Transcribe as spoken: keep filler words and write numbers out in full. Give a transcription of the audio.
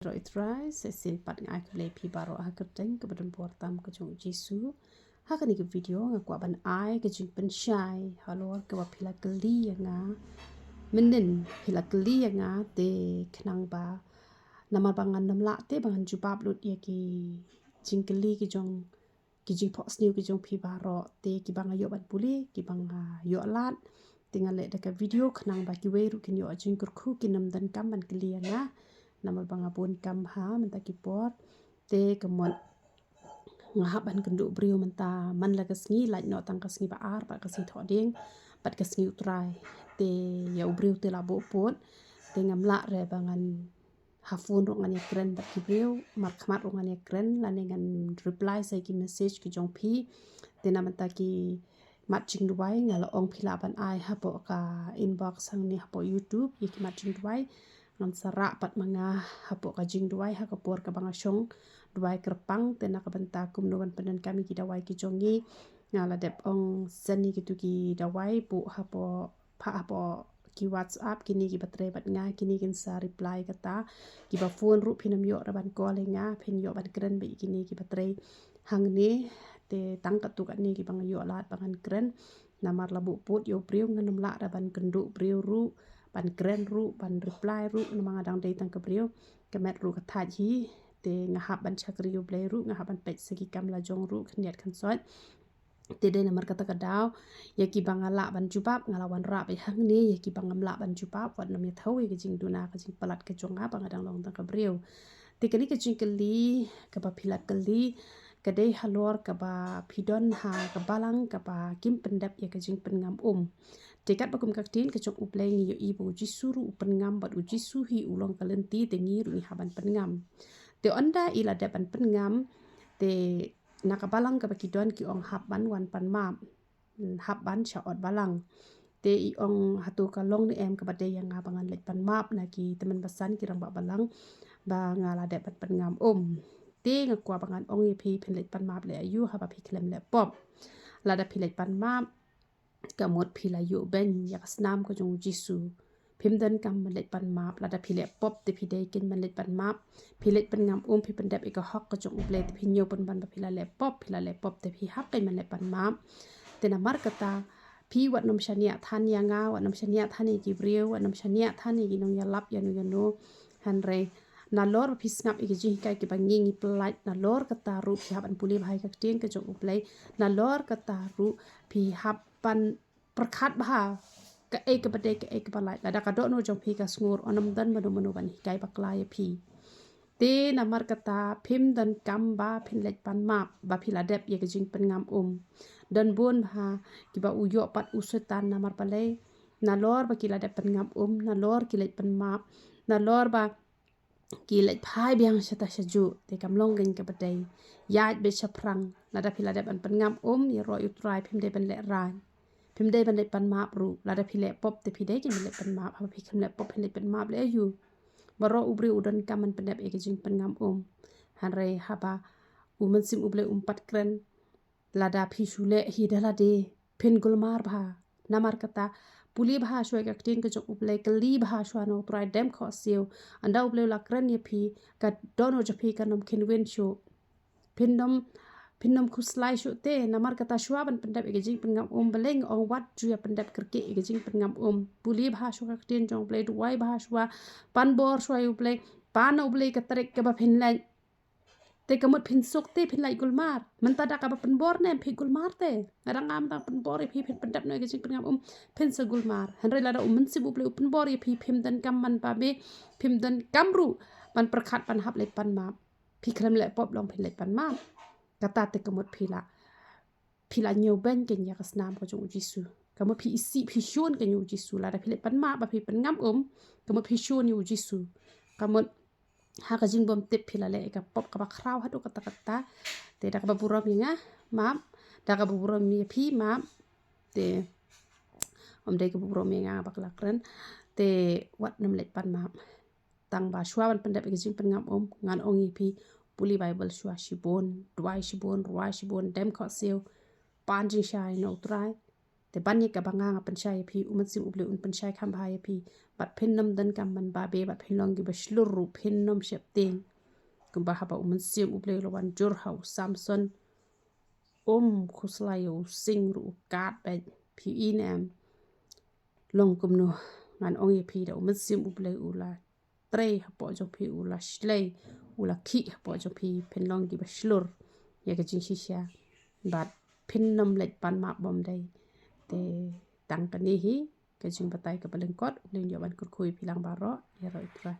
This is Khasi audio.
Trai, trai, sa shisien pat nga ai khublei ïa phi baroh ha ka kyrteng kaba donbor tam ka jong u Jisu. Ha kane ka video nga kwah ban ai ka jingpynshai halor kaba phi la kylli ïa nga. Mynnin phi la kylli ïa nga te khnang ba namar ba ngan nym lah te ba ngan jubab lut ïa ki jingkylli ki jong ki jingphohsniew ki jong phi baroh te kiba nga ïoh ban pule, kiba nga ïoh lad. Te nga leh da ka video khnang ba kiwei ruh kin ïoh jingkyrkhu, kin nym donkam ban kylli ïa nga. Namar ba nga bun kam ha mynta ki por. Te ka mut nga hap ban kynduh briew mynta man la ka sngi, lait noh tang ka sngi ba ar, bad ka sngi Thohdieng, bad ka sngi U Trai. Te ïa u briew te la buh pud. Te ngam lah re ba ngan ha phone ruh ngan ïakren bad ki briew, markhmat ruh ngan ïakren, lane ngan reply sa ïa ki message ki jong phi. Te na mynta ki mat jingduwai nga la ong phi lah ban ai hapoh ka inbox hangne hapoh YouTube ïa ki mat jingduwai. Ngan sa rah pat ma nga hapoh ka jingduwai ha ka por kaba nga shong duwai kyrpang, te na ka bynta kumno ban pyndonkam ïa ki dawai ki jong ngi. Nga la dep ong send ïa kitu ki dawai buh hapoh pha hapoh ki WhatsApp, kine kiba trei bad nga kine kin sa reply. Kata kiba phone ruh phin nym ïoh re ban call ïa nga, phin ïoh ban kren bad kine kiba trei hangne. Te tang katto katne kiba nga ïoh lad ba ngan kren. Namar la buh pud ïa u briew, ngan nym lah re ban kynduh briew ruh, ban kren ruh, ban reply ruh, namar nga dang dei tang ka briew. Ka met ruh ka thait hi. Te nga hap ban shakri ïa u Blei ruh, nga hap ban peit sa ki kam la jong ruh khyndiat khynsoit. Te dei namar kata ka daw ïa kiba nga lah ban jubab nga la wanrah beit hangne, ïa kiba ngam lah ban jubab wat nym ïa thew ïa ka jingduna ka jingpalat ka jong nga ba nga dang long tang ka briew. Te kane ka jingkylli kaba phi la kylli ka dei halor kaba phi don ha ka balang kaba kim pyndep ïa ka jingpynngam um. Te katba kum ka ktien ka jong U Blei ngi ïohi ba u Jisu ruh u pynngam bad u Jisu hi u long ka lynti, te ngi ruh ngi hap ban pynngam. Te ynda i la dep ban pynngam te na ka balang kaba ki don ki ong hap ban wan pan map, hap ban sha ot balang. Te i ong hato ka long ne em kaba dei ïa nga ba ngan leit pan map na ki tymmen basan ki rangbah balang ba nga la dep ban pynngam um. Te nga kwah ba ngan ong ïa phi, phin leit pan map leh aïu haba phi khlem leh pop? Lada phi leit pan map ka mut phi la ïuh beiñ ïa ka snam ka jong u Jisu. Phim donkam ban leit pan map. Lada phi leh pop te phi dei kein ban leit pan map. Phi leit pynngam um, phi pyndep ïa ka hok ka jong U Blei, te phi ñiew pynban ba phi la leh pop, phi la leh pop te phi hap kein ban leit pan map. Te namar kata phi wat nym shaniah than ïa nga, wat nym shaniah than ïa ki briew, wat nym shaniah than ïa ki nongïalap ïano ïano. Hynrei nalor ba phi sngap ïa ki jinghikai kiba ngi ngi pyllait, nalor kata ruh phi hap ban pule bha ïa ka ktien ka jong U Blei. Nalor kata ruh phi hap ban pyrkhat bha kaei kaba dei kaei kaba lait. Lada ka dohnud jong phi ka sngur, un nym don mano mano ban hikai bakla ïa phi. Te namar kata phim donkam ba phin leit pan map ba phi la dep ïa ka jingpynngam um. Don bun bha kiba u ïoh pat u Soitan, namar balei? Nalor ba ki la dep pynngam um, nalor ki leit pan map, nalor ba ki leit phai biang shata shajuh, te kam long kein kaba dei. Ïaid beit shaphrang. Lada phi la dep ban pynngam um, ïaroh ïa U Trai, phim dei ban lehraiñ. Phim dei ban leit pan map ruh. Lada phi leh pop te phi dei kein ban leit pan map. Haba phi khlem leh pop phin leit pan map leh aïu? Baroh u briew u donkam ban pyndep ïa ka jingpynngam um. Hynrei haba u Mynsiem U Blei um pat kren, lada phi shu leh hi da lade, phin gulmar bha. Namar kata pule bha shuwa ïa ka ktien ka jong U Blei, kylli bha shuwa na U Trai, dem khohsiew. Ynda U Blei u la kren ïa phi, ka dohnud jong phi kan nym khynwin shuh. Phin nym, phin nym khuslai shuh te. Namar kata shuwa ban pyndep ïa ka jingpynngam um, balei nga ong wat ju ïa pyndep kyrkieh ïa ka jingpynngam um. Pule bha shuwa ka ktien jong U Blei, duwai bha shuwa, pan bor shuwa ïa U Blei, pan na U Blei ka tarik kaba phin leit. Te ka mut phin suk te phin lait gulmar. Mynta da kaba pynbor ne em phi gulmar te? Nga dang ngam dang pynbor ïa phi, phin pyndep noh ïa ka jingpynngam um, phin sa gulmar. Hynrei lada u Mynsiem U Blei u pynbor ïa phi, phim donkam ban babe, phim donkam ruh ban pyrkhat ban hap leit pan map. Phi khlem leh pop long phin leit pan map. Kata te ka mut phi la, phi la ñiew beiñ kein ïa ka snam ka jong u Jisu. Ka mut phi isih, phi shun kein ïa u Jisu. Lada phi leit pan map ba phi pynngam um, ka mut phi shun ïa u Jisu. Ka mut ha ka jingbymtip phi la leh ïa ka pop kaba khraw haduh katta katta. Te da kaba burom ïa nga, map. Da kaba burom ïa phi, map. Te ym dei kaba burom ïa nga, bakla kren. Te wat nym leit pan map. Tang ba shuwa ban pyndep ïa ka jingpynngam um, ngan ong ïa phi, pule Baibl shuwa shibun, duwai shibun, rwai shibun, dem khohsiew, pan jingshai na U Trai. Te ban ïa kaba nga nga pynshai ïa phi, U Mynsiem U Blei un pynshai kham bha ïa phi. Bad phin nym donkam ban babe, bad phin long kiba shlur ruh, phin nym sheptieng. Kumba haba U Mynsiem U Blei u la wan jur ha u Samson, um khuslai ïa u sing ruh u kad beit, phi i ne em. Long kumno? Ngan ong ïa phi, da U Mynsiem U Blei u la trei hapoh jong phi, u la shlei, u la khih hapoh jong phi, phin long kiba shlur ïa ka jingshisha. Bad phin nym leit pan map bymdei. Te tang kane hi ka jingbatai kaba lyngkot, U Blei un ïoh ban kyrkhu ïa phi lang baroh, ïaroh ïa U Trai.